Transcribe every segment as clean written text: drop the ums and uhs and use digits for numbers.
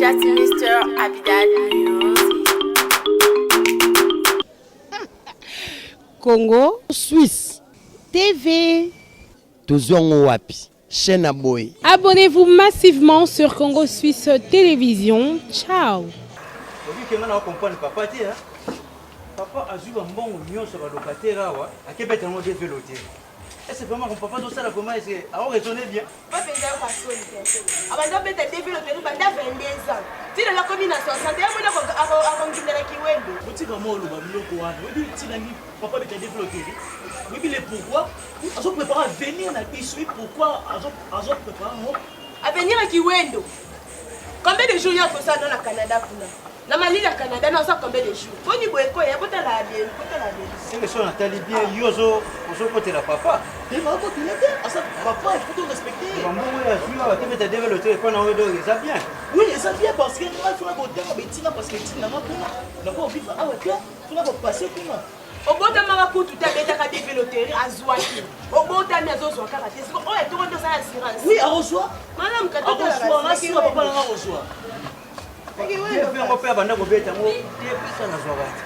That's Mr. Abidal Music. Congo Suisse TV. Tozwi yango wapi chaîne ya boye? Abonnez-vous massivement sur Congo Suisse Télévision. Ciao. Obi kenga na comprendre papa te hein. Papa azwi ba mbongo nyonso ba locataire awa akebeta yango de velo te. Est-ce vraiment que papa tosala comment est-ce que a raisonner bien? Papa mpenza yoka soni te. Abanda obeta de velo te banda 22 ans. Ti lelo akomi na 60 ye moni akongindela na kiwendo. Botika mwa oloba biloko wana. Oyebi tina nini papa abeta de velo te? Oyebi le pourquoi? Azo préparer avenir na biso. Oyebi pourquoi azo azo préparer yango? Avenir ya kiwendo. Combien de jours ye akosala na Canada kuna? Na malili ya Canada na oza combien de jours? Boni boye ko ya botala bien, botala bien. Seke so natali bien yo ozo ozokotela papa. Te nakotela te, asa papa il faut to respecter. Bambongo ya zwi awa te beta develo te epa na oyo donc eza bien. Oui, eza bien parce que ngai fona kotanga betinga parce que etinda nga kuna nakoki vivre awa te fona kopase kuna. Obotamaka kutu te abetaka DV loterie azwaki. Obotami azozwa kaka te. Siko oyo etoko nde osala assurance. Oui, akozwa. Malamu kata akozwa, nga sima papa na nga akozwa. DV yango mpe abanda kobeta yango te pesa nazwaka te.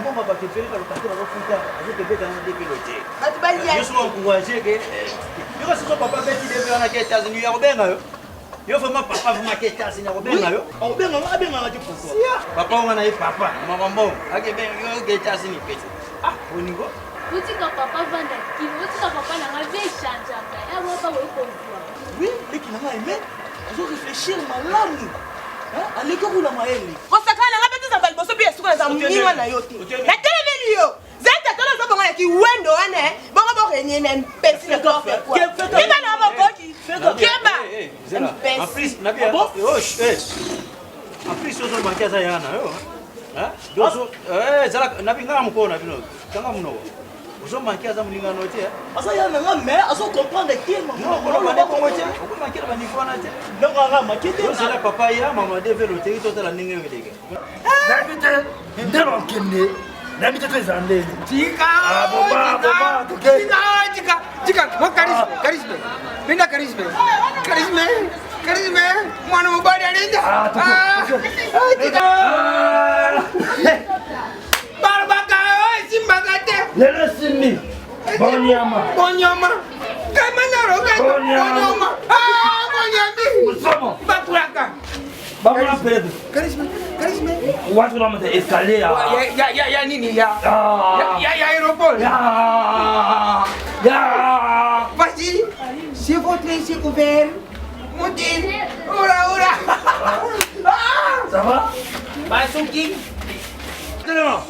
Mbongo bato ebele baloka te bazofuta azokebeta yango DV loterie. Bato balia. Yo soki encourage ke yo kasi so papa abeti DV wana ke États-Unis ya kobenga yo. Yo vraiment papa vraiment ke États-Unis akobenga yo. Akobenga nga abenga nga te pourquoi? Papa wana ye papa makambo akebenga yo ke États-Unis pete. Ah boningo. Botika papa vanda kino, botika papa na nga vie echangeaka, ya papa boye kozwa. Oui, leki na nga aime azo réfléchir malamu. Aleki kuna mayele. Kosakana na nga mpe tozala liboso mpe ya suka naza moninga na yo te. Natelemeli yo. Zala tata naza bongo na kiwendo wana eh. Bongo bo renier na imbécile n'importe quoi. Keba na bokoki. Keba. En plus, na bien. Oh, eh. En plus ozo manquer aza ya na yo. Hein? Dozo eh zala na binga mukolo na bino. Kanga munoko. Ozo manquer aza muninga no te. Aza ya na nga mais azo comprendre te maman. Non, koloba ne kongo te. Oko manquer na ba niveau wana te. Donc nga manquer te. Ozela papa ya mama de velo te totala ndenge eleka. Nayebi te nde bakende nayebi te to ezala ndenge tika tika mo charisme charisme pinda charisme charisme charisme mwana mobali alinda tika balobaka esimbaka te lelo esimbi bonyama bonyama kamanaro bonyama bonyami bakulaka Bamona peut-être. Charisme, charisme. Watu na mata escalier ya. Ya ya ya nini ya. Ya ya aéroport. Ya. Ya. Vas-y. Si votre c'est ouvert. Montez. Oula oula. Ça va? Basuki. Telema.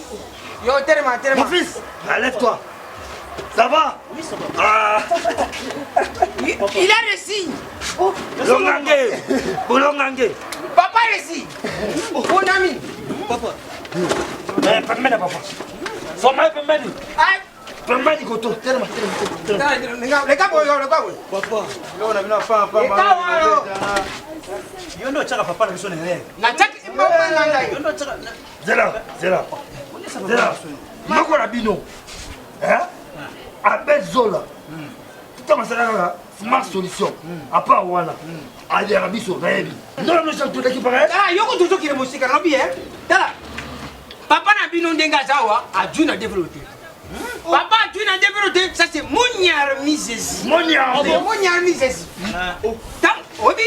Yo telema telema. Mon fils, lève-toi. Ça va? Oui, ça va. Ah. Il a réussi. Oh, Longange. Bolongange. Papa réussi. Mon ami. Papa. Eh, pembeni papa. Soma pembeni. Ai. Pembeni koto. Telema, telema, telema. Leka boyo, leka boyo. Papa. Yo na bino pa pa. Leka boyo. Yo ndo chaka papa na biso na yeye. Na chaka papa na ngai. Yo ndo chaka. Zela, zela. Zela. Moko na bino. Hein? Abel Zola. Tout masala kaka smart solution. À part wana. Aliaka biso nayebi. Ndola no chantu leki pareil. Tala yoko tozokende mosika nalobi eh. Tala. Papa na bino ndenge aza awa ajui na developpe. Papa ajui na developpe, ça c'est Monyarmi Jésus. Monyarmi. Monyarmi Jésus. Tant obi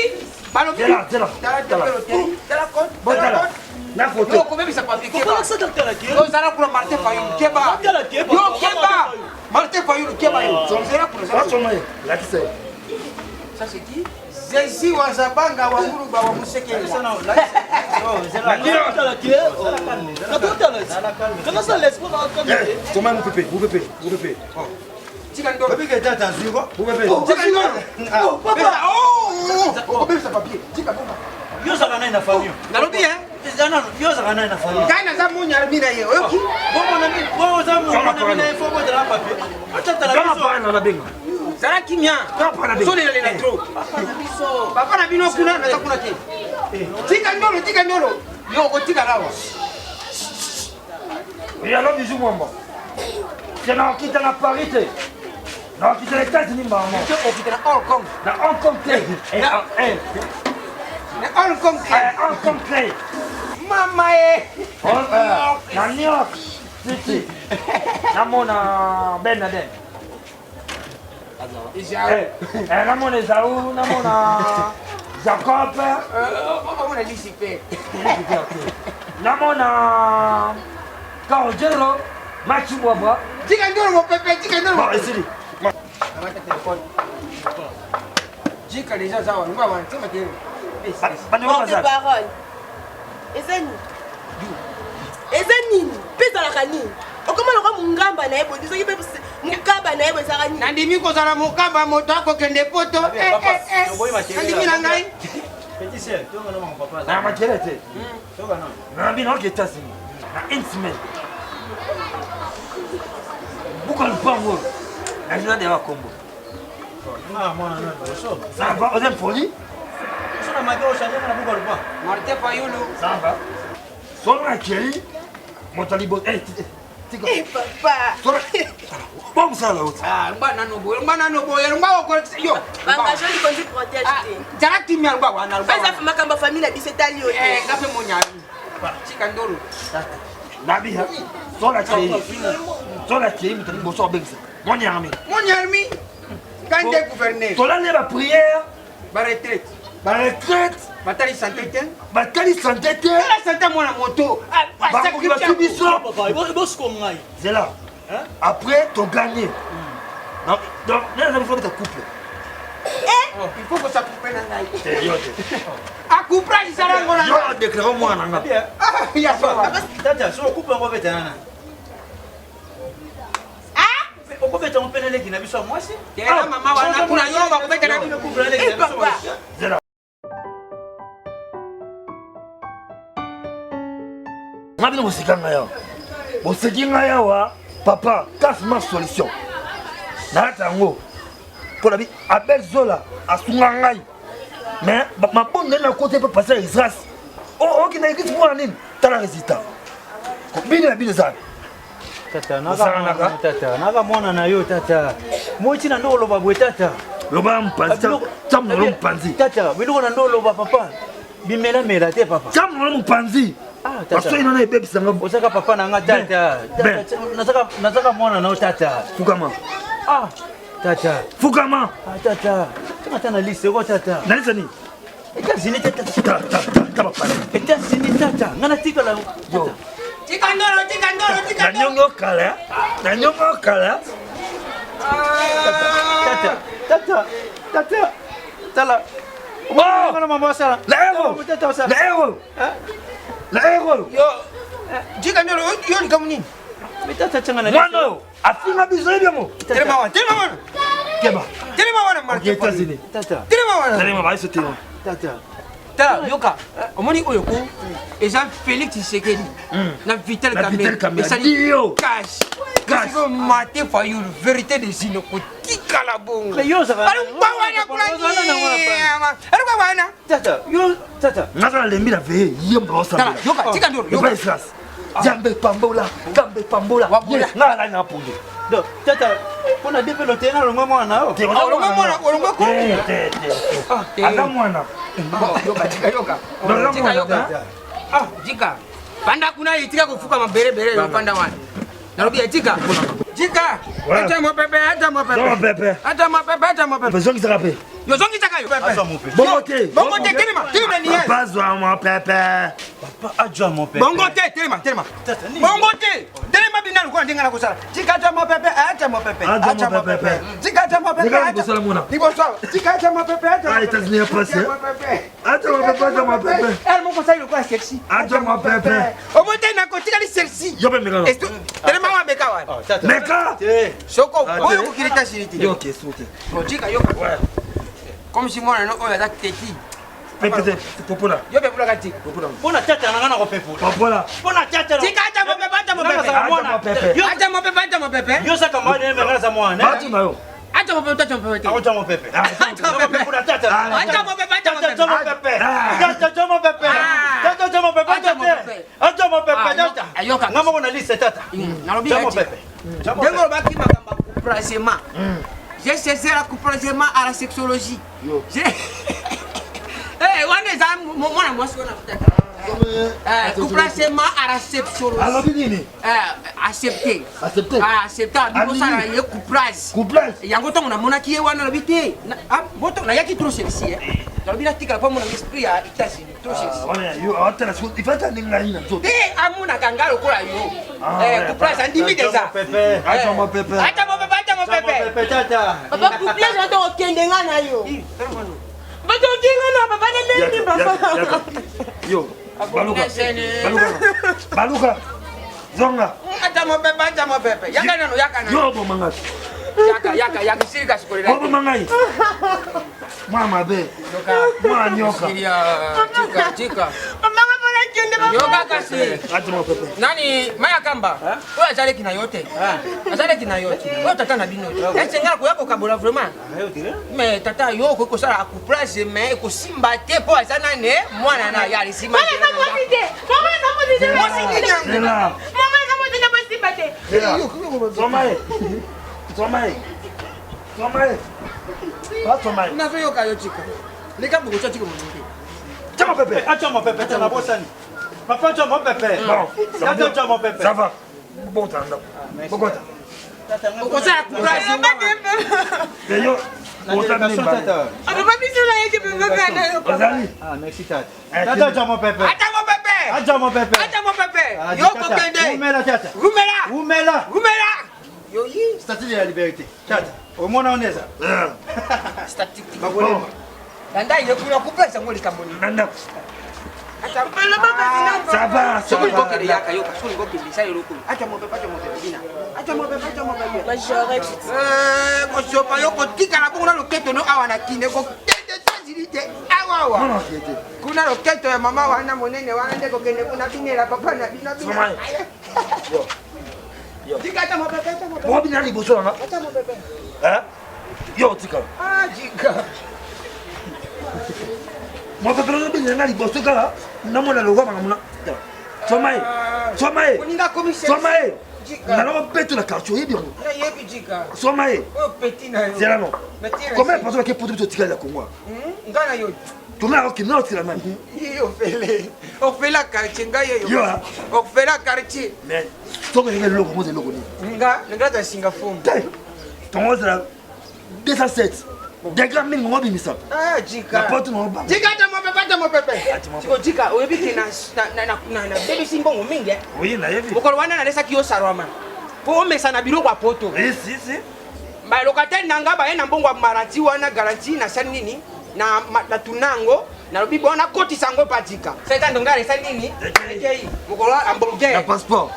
balobi. Tala, tala. Tala developpe. Tala compte. Tala compte. Na photo. Yo kobebisa papier keba. Ozala kuna Martin Fayulu keba. Yo keba. Martin Fayulu keba yo. Zela kuna. Soma ye. Lakisa ye. Ça c'est qui? Jésus wa Zabanga wa Nguruba wa Musekele. Soma mupepe, mupepe, mupepe. Tika ndolo. Babike tata azwi ko. Mupepe. Tika ndolo. Papa. Oh, okobebisa papier. Tika bomba. Yo ozalaka nani na famille? Nalobi hein. Yo ozalaka nani na famille? Ngai naza monyarmi na ye oyoki? Oza monyarmi na ye fo obotela papier. Otatala biso. Zala kimia. Ozolelalela trop. Papa na bino kuna naza kuna te. Tika ndolo, tika ndolo. Yo okotikala awa. Yalo bijou mwamba. Te nakokita na Paris te. Nakokita na États-Unis mama. Okita na Hong Kong. Na Hong Kong te. Na Hong Kong Eh, Hong Kong clé. Mama ye. Na New York City. Namona Ben Laden. Esaü. Eh, namona Esaü, namona Jacob. Omona Lucifer. Namona Carogero, Machibwabwa. Tika ndolo mopepe, tika ndolo. Bon, esili. Kamata telefone. Jika deja aza wana, ngwa wana, tima te. Bandeko Porte parole. Eza nini? Eza nini? Mpe ezalaka nini? Okoma lokwa mongamba na ye boye, soki mpe mokaba na ye boye ezalaka nini? Nandimi kozala mokaba moto akokende poto. Eh, eh, eh. Nandimi na ngai. Petit sœur, toyoka na mama papa. Na makele te. Toyoka na. Na bino oke États-Unis. Na une semaine. Buka lupango oyo. Na jina de kombo. Ah, mwana na liboso. Ça va, oza poli? So na maki ochange na buka lupango. Martin Fayulu. Ça va. Solo na kei moto ya liboso. Eh, tika. Eh, papa. Solo. Bon mosala oti. Ah, ngwa nano boye, ngwa nano boye, ngwa okolekisa yo. Bangage likonzi protège te. Zala kimia ngwa wana. Mpe eza makambo ya famille na biso etali yo te. Eh, nga mpe monyali. Tika ndolo. Nabi ha. Solo na kei. Solo na kei moto ya liboso abengisa. Monyarmi. Monyarmi. Kande gouverneur. Tolali ba prière. Ba retraite. Ba retraite. Batali santé te. Batali santé te. Tala santé mwana moto. Bakoki basu biso. Bosiko ngai. Zela. Après to gagner. Donc, nani aza beta couple. Il faut que ça coupe na ngai. Te yo te. Akupra lisala ngo na. Yo déclare mwana nga. Ah, ya sawa. Tata, so couple ngo beta nana. Okobeta ngo pene leki na biso ya mwasi. Tena mama wana kuna yo bakobeta na bino couple leki na biso. Zela. Nga bino boseka ngai awa. Boseki ngai awa, papa, casse ma solution. Nalata yango. Mpo na bi Abel Zola asunga ngai. Mais mabongo na kote mpe pasteur Esdras. Okende église mpo na nini? Tala résultat. Bino ya bino ezala. Tata, tata, naka mwana na yo tata. Moi tina ndo oloba boye tata. Loba mpanzi, tya monolo mpanzi. Tata, biloko na ndo oloba papa. Bimelamela te papa. Tya monolo mpanzi. Basoi nana ebebisa nga. Ozaka papa na nga tata. Nazaka mwana na yo tata. Fukama. Ah, tata. Fukama. Ah, tata. Tanga ta na liste ko tata. Na liste nini? États-Unis tata. Ta ta ta ta bapala. États-Unis tata. Nga natikala. Yo. Tika ndolo, tika ndolo, tika Na nyongo kala. Na nyongo kala. Tata, tata, tata. Tala. Oh! Ngana mama osala. La héros. Tata osala. La héros. La héros. Yo. Tika ndolo, yo likambo nini? Mais tata tanga na. Mwana oyo afinga biso yebi yango. Telema wana, telema wana. Keba. Telema wana Martin. Ok, États-Unis. Tata. Telema wana. Telema ba biso telema. Tata. Tala, yoka. Omoni oyo ko eza Félix Tshisekedi na Vital Na Vital Kamerhe. Kamerhe. Esali Dio. cash. Cash. Sikoyo Martin Fayulu, vérité des urnes kotikala bongo. Mais yo ozalaka- Alukwa wana kuna Ozala na wana nyama. Alukwa wana. Tata, yo tata. Naza na lembi na veye ye moto Tala, yoka, tika ndolo, yoka. Epa Esdras. Nzambe pambola, Nzambe pambola. Wabola. Ye, nga alali na pongi. Donc, tata, mpona depelo te na longwa mwana na yo. Te, Ah, olongwa mwana, olongwa ko? Te, te, te. Ah, te. Aza mwana. Bon, yoka, tika yoka. Aza Tika mwana. yoka. Ah, tika. Panda kuna ye tika kofukama berebere yo panda wana. Nalobi ya tika. Tika. Ouais. Ata mopepe, ata mopepe. Ata mopepe. Ata mopepe, ata mopepe. Ozongisaka mpe. Yo zongisaka yo. Bongo te. Bongo te, telema, telema ni ye. Papa zwa mopepe. Papa adjoa mon père. Bongo te, telema, telema. Tata, nini? Bongo te. Telema bina lokola ndenge na kosala. Tika ata mopepe, ata mopepe. Ata mopepe. Tika ata mopepe. Ndenge ata- liboso la mona. Liboso. Tika ata mopepe, ata Ah, mopepe. États-Unis ya pasi, Ata eh? mopepe. Ata mopepe, ata mopepe. Elle moko osali lokola sexy. Ata mopepe. Omo te na kotikali sexy. Yo mpe meka. Telema wa meka wana. Ah, tata. Meka. Te. Soko Ah, oyo te. kokili États-Unis te. Yo ke sote. Bon, tika yoka. Ouais. Comme si mwana no oyo aza teti. Pepe te, popola. Yo mpe bulaka tika. Popola. Mpona tata na nga na kopepola. Popola. Mpona tata na. Tika ata mopepe, ata Nga mopepe. nazala mwana. Ata mopepe. Yo- Ata mopepe, ata mopepe. Yo saka mwana ne nga naza mwana. Batu na yo. Ata mopepe, ata mopepe te. Akotya mopepe. Ata mopepe. Kopepola tata. Ata mopepe, ata Tata mopepe. tya mopepe. Ah. Tata tya mopepe. Ah. Tata tya mopepe. Ata Tata. mopepe. Ata mopepe Ah, tata. yoka, yoka. Nga moko na liste tata. Nalobi Tya ya tika. mopepe. Tya Ndenge mopepe. olobaki makambo ya couplagement. J'ai cessé la couplagement à la sexologie. Yo. J'ai- Eh, wana eza mwana mwasi wana couplage ma à réception. Alobi nini? Accepté. Accepté. Accepté, abikosala ye couplage. Couplage. Yango ntango namonaki ye wana, alobi te boto nayaki trop sexy, nalobi natikala mpo amonaka esprit ya États-Unis trop sexy. Atala ifata ndenge ngai na nzoto. Te, amonaka nga lokola yo. Couplage andimi déjà. Ata mopepe. Ata mopepe, ata mopepe. Papa, couplage ata okende nga na yo. Bato okinga na papa na nini papa? Yo, baluka. Baluka. Baluka. Zonga. Ata mopepe, ata mopepe. Yaka nano, yaka nano. Yo oboma ngai. Yaka, yaka, yaka, silika sikolela. Oboma ngai. Mwana mabe. Mwana nyoka. Tika, tika. Papa nga mpona kende papa. Yoka kasi. Ata mopepe. Nani maya kamba oyo azaleki na yo te, azaleki na yo te, oyo tata na bino te, esengaka koya kokabola vraiment. Mais tata, yo okoki kosala couplage, mais ekosimba te mpo aza nane mwana na ya alisima. Mama eza mwasi te. Mama eza mwasi te. Mwasi nini yango? Zela. Mama eza mwasi te, bosimba te. Zela. Soma ye. Soma ye. Soma ye. Ba soma ye. Nazoyoka yo, tika likambo kotya, tika moninge. Tia mopepe. Atia mopepe te, nabosani. Papa, tia mopepe. Bon. Tata, tia mopepe. Ça va. Bokota na ndako. Bokota. Okosala couplage. Te yo. Bokota mibale. Papa, biso na ye te, papa kaka na yo. Ozali. Ah, merci tata. Tata, tia mopepe. Ata mopepe. Atia mopepe. Ata mopepe, yo kokende. Umela tata. Rumela. Umela. Rumela yoyi. Statue de la liberté. Tata. Omona oneza. Statique. Bon. Landa ye kuna, couplage yango likambo nini? Na ndako. Papa, Ça va, ça Soki va. okende, yaka, yoka, soki okende, sala eloko oyo. Acha mopepe, acha mopepe, bina, acha mopepe, acha mopepe. Majorette. Kosopa yo kotikala bongo na loketo no awa na kine kokende États-Unis te awa awa. Non, non, te. Kuna loketo ya mama wana monene wana nde kokende kuna binela papa na bino bina. Mama. Yo. Tika ata mopepe, ata mopepe. Boko bina liboso na nga. Ata mopepe. Hein? Yo otikala. Ah, jika. Mopepe nazobinela nga liboso kaka namona lokwa makambo na soma ye, soma ye. Oninga komi sexy. Soma ye. Jika. Naloko mpeto na quartier, oyebi yango. Nayebi jika. Soma ye. Oyo petit na yo. Zela no. Mais tira Combien ici. de personnes bake poto, biso otikali ya Kongo? Nga na yo. Tona okende na otikala nani? Ye ofele. Ofela quartier ngai ye Yo, yo. ah. Ofela quartier. Mais soki ezalaki eloko moza, eloko nini? Nga nga za singa fomu. Te, tongo ozala 207 degré mingi ngo obimisa. Ah, jika. Na poto na obanga. Jika, ata mopepe, ata mopepe. Ata mopepe. Siko jika, oyebi ke na bebisi mbongo mingi, eh. Oye, nayebi. Mokolo wana nalesaki yo sarwama. Po omesa na biloko ya poto. Oui, si si. Balocataire na nga baye na mbongo ya maranti wana, garantie nasali nini na tuna yango, nalobi bon, nakotisa yango pa jika. Seta ndonga esali nini? Ekei. Mokolo hamburger. Na passeport.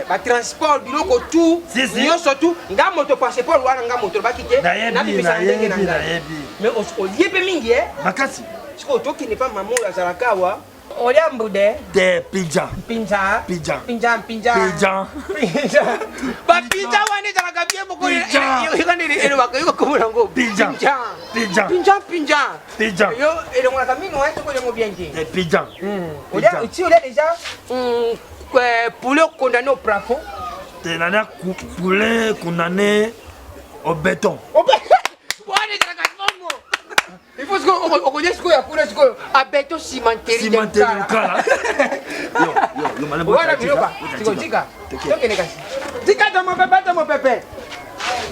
Batransport, biloko tout. Si, si. Nyonso tu nga moto, passeport wana nga moto lobaki te. Nayebi. Nabimisa na ndenge na Nayebi. ngai. Nayebi. Mais olie mpe mingi, e. Makasi. Sikoyo tokende mpa mama oyo azalaka awa, olia mbude. Te, pija. Mpinza. Pija. Mpinza, mpinza. Pija. Mpinza, bapinza wana ezalaka bien moko. Pija. Elobaka yo komona yango. Pija. Pija. Pinja, pinja. Pija. Yo elongolaka mino soko olengo bien te. Te, pija. Olia ti olia déjà poulet condamné au plafond. Te, nani, poulet condamné au béton. Wana ezalaka bongo, il faut sikoyo okolia sikoyo ya kuna sikoyo abeto cimenterie. Cimenterie Lukala. Yo, yo, yo, malembe. Wana biloko siko tika, tokende kasi. Tika to mopepe, to mopepe.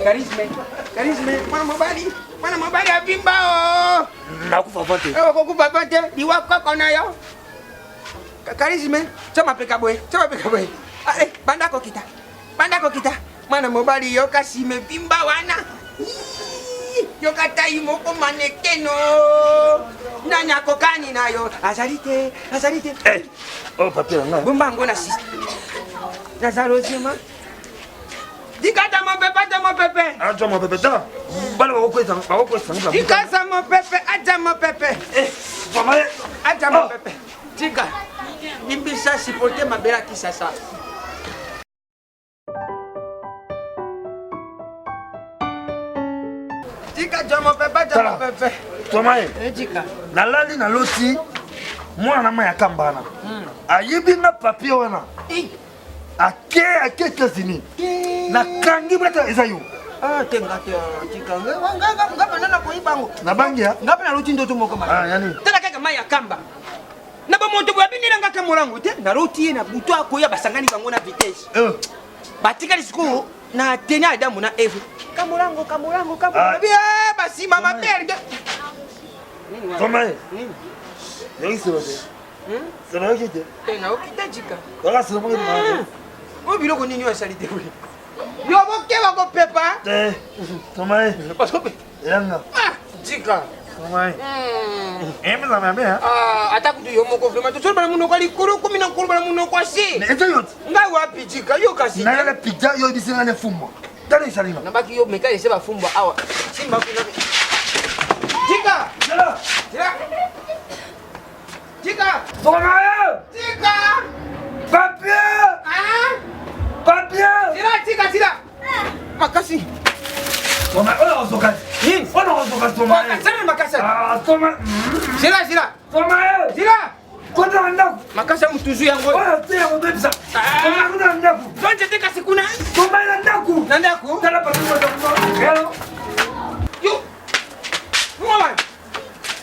Charisme, charisme, mwana mobali, mwana mobali abimba o. Nakufa va te. Okokufa pa te, liwa koko na yo. Charisme, tia mapeka boye, tia mapeka boye. Ale, banda kokita, banda kokita. Mwana mobali, yoka nsima ebimba wana. Ii, yoka tai moko manekeno, nani akokani na yo? Azali te, azali te. Eh, oh, papier na nga. Bomba yango na siste naza lozima. Dikata mopepe, ata mopepe. Acha mopepe ta. Bana bakokwesa, bakokwesa nga. Dikasa mopepe, ata mopepe. Eh, mama. Ata mopepe. Tika limbisa, supporte mabela Kisasa. Tika jwa mopepe, ata Tala. mopepe. Toma ye. Eh, tika. Nalali, naloti mwana na mai ya kamba wana ayibi nga papier wana. Ake, ake États-Unis, nakangi blata eza yo. Ah, te, nga te, tika nga mpe nakoyiba yango. Nabangi ya. Nga mpe naloti ndoto moko. Ah, yani. Tala kaka. mai ya kamba na bamoto boye abindelangaka molango te. Naloti ye na butu akoya, basangani bango na vitesse, batikali sikoyo na tene Adamu na Eve. Kamolango, kamolango, kamolango, basima maberde. Soma ye. Yoki solo te. Solo yoki te. Nayoki te, Jika. Yoka solo moko te. Oyo biloko nini oyo asali te? Yo bokeba kopepa. Te. Soma ye. Yanga. Jika. Soma ye. Emeza mabe ha. Ata kutu yo moko vraiment tosoloba na monoko ya likolo, komi na koloba na monoko ya se. Mais ezo yo. Ngai wapi, Jika? Yo kasi. Nayala pizza yo bisinga ne fumbwa. Tala esalinga. Nabaki yo meka ese bafumbwa awa. Simba kuna. Jika! Zela. Zela. Jika! Soma ye. Jika! Papier! Ah! Papier! Zela, tika, zela. Makasi. Soma oyo ozoka. Nini? Oyo ozoka soma ye. Makasi makasi. Ah, soma. Zela, zela. Soma ye. Zela. Kota na ndako. Makasi ya mutuzu yango. Oyo te ya kobebisa. Soma kota na ndako. Zonje te kasi kuna. Soma ye na ndako. Na ndako. Tala papier kota kuna. Yo. Mwa.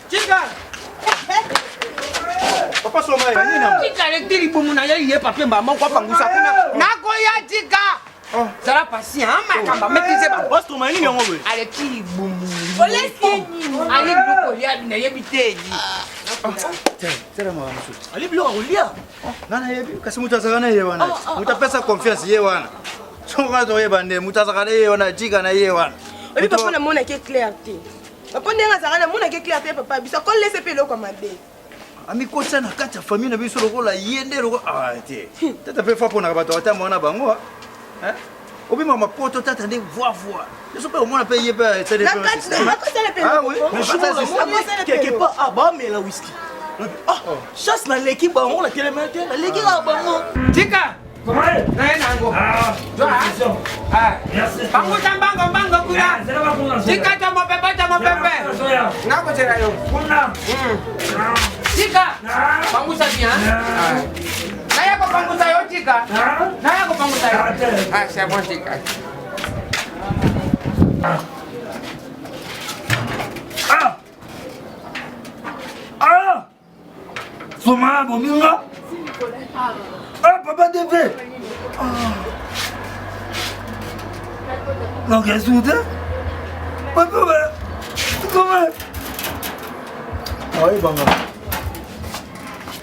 Jika. Papa Soma ye nini nango? Jika aleki libumu na ye, ye papier mbala moko apangusa kuna. Nakoya, Jika. Zala patient, makambo maîtrise bango. Papa Soma ye nini yango boye? Aleki libumu. Olesi ye nini? Ale biloko lia nayebi te edi. Ali biloko ya kolia. Nga nayebi kasi moto azalaka na ye wana. Moto apesa confiance ye wana. Songo kaka toyeba nde moto azalaka na ye wana, Jika na ye wana. Oyebi papa, namonaki clair te. Papa ndenge azalaka, namonaki clair te. Papa biso akolesa mpe eloko ya mabe. Amikotisa na kati ya famille na biso lokola ye nde lokola ah te. Tata mpe fa ponaka bato atamboka na bango. Obima mapoto tata nde voi voi. Biso mpe omona mpe ye mpe esali Na kati akosala mpe Ah oui. eloko. Quelque part, ah, bamela whisky. Ah, chasse naleki bango na telema te, naleki kaka bango. Jika. Soma ye. Naye nango. Ah. Zwa. Ah. Merci. Pangusa mbango mbango kuna. Zela bakuna. Jika ta mopepe, ta mopepe. Nakozela yo. Kuna. Jika. Pangusa bien. Naya kopangusa yo, Jika. Naya kopangusa yo. Ah, c'est bon, Jika. Ah! Ah! Soma bominga. Ah, papa DV. Ah. Donc, est-ce que Papa, comment? Oyebanga.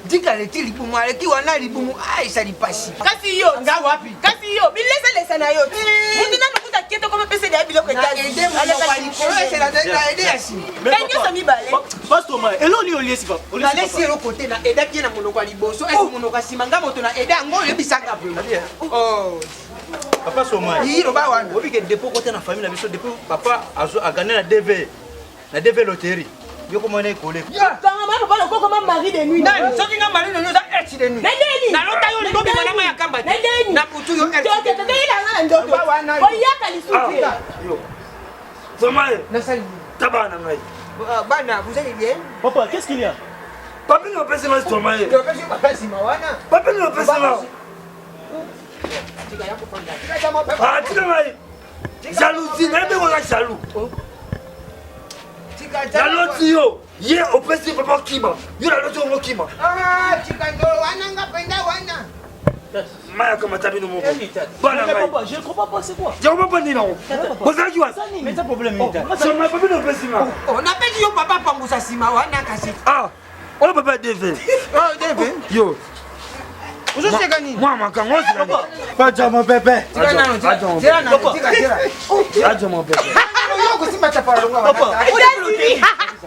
Jika aleki libumu, aleki wana libumu, ah, esali pasi. Kasi yo Nga wapi? Kasi yo bilesalesa na yo mutu nanu kuta kete koma pesa ya biloko. Na aide monoko ya likolo esela na aide ya nsima. Ngai nyonso mibale. Pastor Mai, eloko nini oliesi papa? Nalesi eloko te. Na aidaki ye na monoko ya liboso, esi monoko ya nsima. Nga moto na aide yango, oyebisanga vraiment. Oh. Papa Soma. Yi loba wana. Oyebi ke depuis okota na famille na biso, depuis papa azo agane na DV, na DV loterie, yo komona ekole. Kangama papa lokoko ma mari de nuit. Nani soki nga mari de nuit oza ex de nuit. Na ndeni. Nalota yo ndobima na mai ya kamba te. Na ndeni. Na butu yo ex. Toke totoyelanga na ndoto. Loba wana yo. Oyaka lisusu te. Soma ye. Nasali. Taba na ngai. Bana, vous allez bien? Papa, qu'est-ce qu'il y a? Papi no pesi nga soma ye. Opesi yo papa nsima wana. Papi no pesi nga. Tika ya kofanda. Tika ya mopepe. Ah, tika ngai. Jalousie, nayebi koza jaloux. Tika Naloti yo. Ye opesi papa kima. Yo naloti yango kima. Ah, tika ndo wana nga mpenza wana. Maya kamata bino moko. Bana ngai. Papa, je comprends pas, c'est quoi? Yango papa nini nango? Bozalaki wapi? Mais eza problème nini tata? Soma papi no pesi nga. Oh, napesi yo papa pangusa nsima wana kasi. Ah, oyo papa ya DV. Oh, Deve. Yo. Ozoseka nini? Mwa makango oseka nini? Pacha mon pepe. Tika nano, tika zela nano, tika zela. Ajo mon pepe. Yo kosimba chapala longa wana. Papa,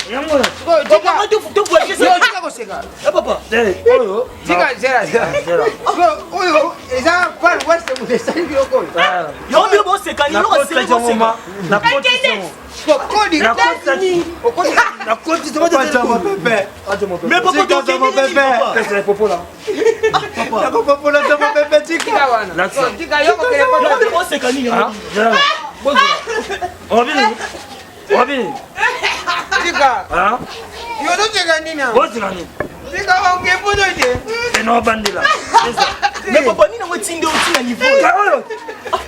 Yango. Sikoyo, tika. Papa, tu voyages Yo tika koseka. Eh papa. Eh, oyo. Tika zela zela. Zela. Sikoyo, oyo eza par west moto esali biloko oyo. Yo bino boseka nini? Eloko seri boseka. Nakotisa yango. Okodi. Nakotisa. Okodi. Nakotisa. Pacha mon pepe. Ajo mon pepe. Mais papa, Tika tokende mon nini pepe. papa? Pesa popola. Nakopopola ta mon pepe tika. Tika wana. Lakisa. Sikoyo, tika yo kokende Yo poto. bino boseka nini yango? Zela. Obini. Obini. Tika. Ah? Yo ozoseka nini awa? Oseka nini? Tika oke poto te. Eno bandela. Mais papa, nini yango etindi yo ntina niveau? Ka oyo.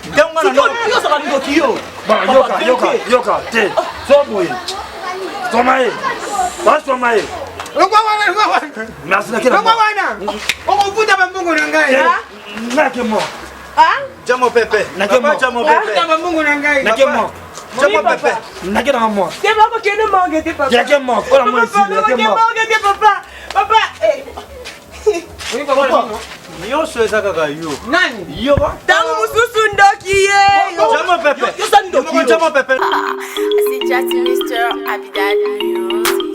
Ntango nga na Sikoyo, yo ozalaka ndoki yo. Bon, Papa, yoka, yoka, vérité. yoka, te. So boye. Soma ye. Ba soma ye. Longwa wana, longwa wana. Merci nake na Longwa wana. Okofuta bambongo na ngai. Nake mo. Jamo pepe. Nake mo. Jamo pepe. Okofuta bambongo na ngai. Nake mo. Jamo pepe. Nake na mo. Te bakokende morgue te papa. Yake mo. Ola mo esi. Yake mo. Morgue te papa. Papa. Eh. Nyonso eza kaka yo. Nani? Yo. Ntango mosusu ndoki ye. Jamo pepe. Jamo pepe. C'est just Mr. Abidal Music.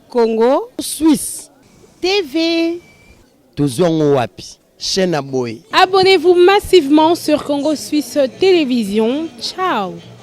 Congo Suisse TV. Tozwi yango wapi? Chaîne ya boye. Abonnez-vous massivement sur Congo Suisse Télévision. Ciao.